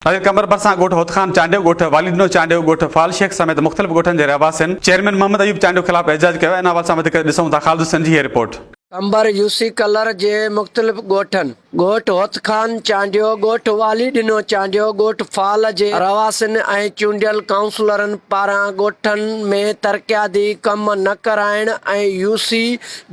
ناظرين قمبر ڀرسان ڳوٺ هوت خان چانڊيو، ڳوٺ واليڏنو چانڊيو، ڳوٺ فال شيخ سميت مختلف ڳوٺن جي رهواسين چيئرمين محمد ايوب چانڊيو خلاف احتجاج ڪيو آهي ان حوالي سان وڌيڪ ڏسون ٿا خالد حسين جي هيء رپورٽ. قمبر يوسي ڪلر جي مختلف ڳوٺن ڳوٺ هوت خان چانڊيو، ڳوٺ واليڏنو چانڊيو، ڳوٺ فال جي رهواسين ۽ چونڊيل ڪائونسلرن پاران ڳوٺن ۾ ترقياتي ڪم نه ڪرائڻ ۽ يوسي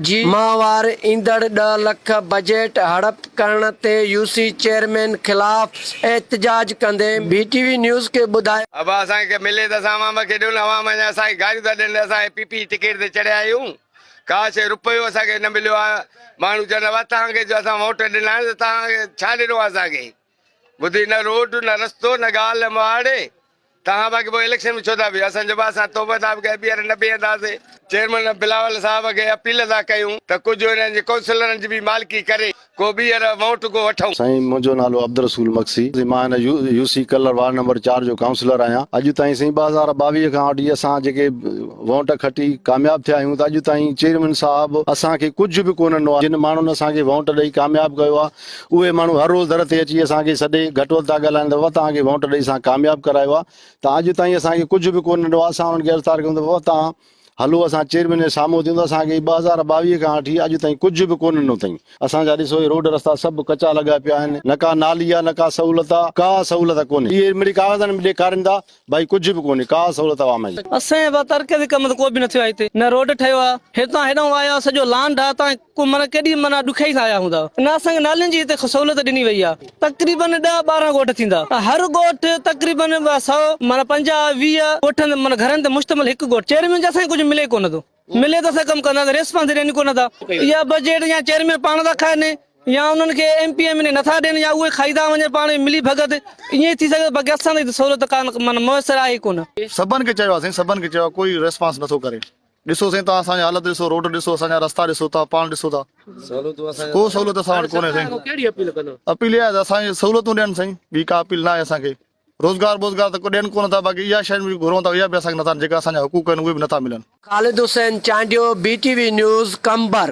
جي ماهوار ايندڙ ڏهه لک بجيٽ هڙپ ڪرڻ تي يو سي چيئرمين خلاف احتجاج ڪندي بي ٽي وي نيوز کي ٻڌايو. ابا اسان کي ملي ته اسان عوام کي ڏيون نه عوام اڃا اسان کي گاريون ٿا ڏين اسان اي پي پي ٽڪيٽ تي چڙهيا آهيون ڪا شي روپيو اسان کي نه مليو آهي ماڻهو چون ٿا توهان کي جو اسان ووٽ ڏنا آهن ته توهان کي ڇا ڏنو آهي اسان کي ٻڌي نه روڊ نه رستو نه ڳالهه نه مهاڙ توهان باقي پوء اليڪشن ۾ ڇو ٿا بيهو؟ اسان چيو اسان توبه تاب ڪئي ٻيهر نه بيهنداسين. چيئرمين بلاول صاحب کي اپيل ٿا ڪيون ته ڪجهه هنن جي ڪونسلرن جي به مالڪي ڪري ڪو ٻيهر ووٽ ڪو وٺون. سائين منهنجو نالو عبدالرسول مگسي مان هن يو سي ڪلر وارڊ نمبر چار جو ڪائونسلر آهيان اڄ تائين سائين 2022 کان وٺي اسان جيڪي ووٽ کٽي ڪامياب ٿيا آهيون ته اڄ تائين چيئرمين صاحب اسان کي ڪجهه به ڪونه ڏنو آهي جن ماڻهن اسان کي ووٽ ڏئي ڪامياب ڪيو آهي اهي ماڻهو هر روز در تي اچي اسان کي سڏي گهٽ وڌ ٿا ڳالهائن ته بابا توهان کي ووٽ ڏئي اسان ڪامياب ڪرايو آهي ته اڄ تائين اسان کي ڪجهه به ڪونه ڏنو آهي اسان انهن کي عرض ٿا رکون ته بابا توهان هلو اسان چيئرمين جي سامهون ٿيون ته اسان کي 2022 کان وٺي اڄ تائين ڪجهه به ڪونه ڏنو اٿئي اسان جا ڏسو هي روڊ رستا سڀ ڪچا لڳا پيا آهن نه ڪا نالي آهي نه ڪا سهولت آهي ڪا سهولت ڪونهي اهي مڙئي ڪاغذن ۾ ڏيکارين ٿا ڀائي ڪجهه به ڪونهي ڪا سهولت عوام جي. اسان جي ترقياتي ڪم ته ڪو به نه ٿيو آهي هتي نه روڊ ٺهيو آهي هتان هيڏانهن آيا سڄو لانڍ آهي تان ڪو معنيٰ ڪيڏي معنيٰ ڏکيائي سان آيا هوندا نه اسان کي نالين جي هتي سهولت ڏني وئي آهي تقريبن ڏهه 12 ڳوٺ ٿيندا هر ڳوٺ تقريبن سئو معنيٰ 50 20 ڳوٺن معنيٰ گهرن تي مشتمل هڪ ڳوٺ چيئرمين جي اسان کي ڪجهه ملي ڪونه ٿو ملي ته اسان ڪم ڪنداسين ريسپانس ڏين ڪونه ٿا اها بجيٽ يا چيئرمين پاڻ ٿا کائن يا انهن کي ايم پي ايم اين اي نٿا ڏين يا اهي کائي ٿا وڃن پاڻ ۾ ملي ڀڳت ائين ئي ٿي سگهي ٿو باقي اسان تائين سهولت ڪا معنيٰ ميسر آهي ئي ڪونه. سڀن کي چيو آهي سائين سڀن کي چيو آهي ڪوئي ريسپانس نٿو ڪري ڏسو سائين توهان اسان جي حالت ڏسو روڊ ڏسو اسان جا رستا ڏسو توهان پاڻ ڏسو ٿا ڪو سهولت اسان وٽ ڪونهي سائين اپيل اها آهي ته اسان کي سهولتون ڏين سائين ٻي ڪا اپيل ناهي اسان کي روزگار بوزگار ته ڏين ڪونه ٿا باقي اها شيء به گهرون ٿا اها به اسان کي نٿا جيڪا اسان جا حقوق آهن اهي به نٿا ملن. Khalid Hussain Chandio, B T V news, Qambar.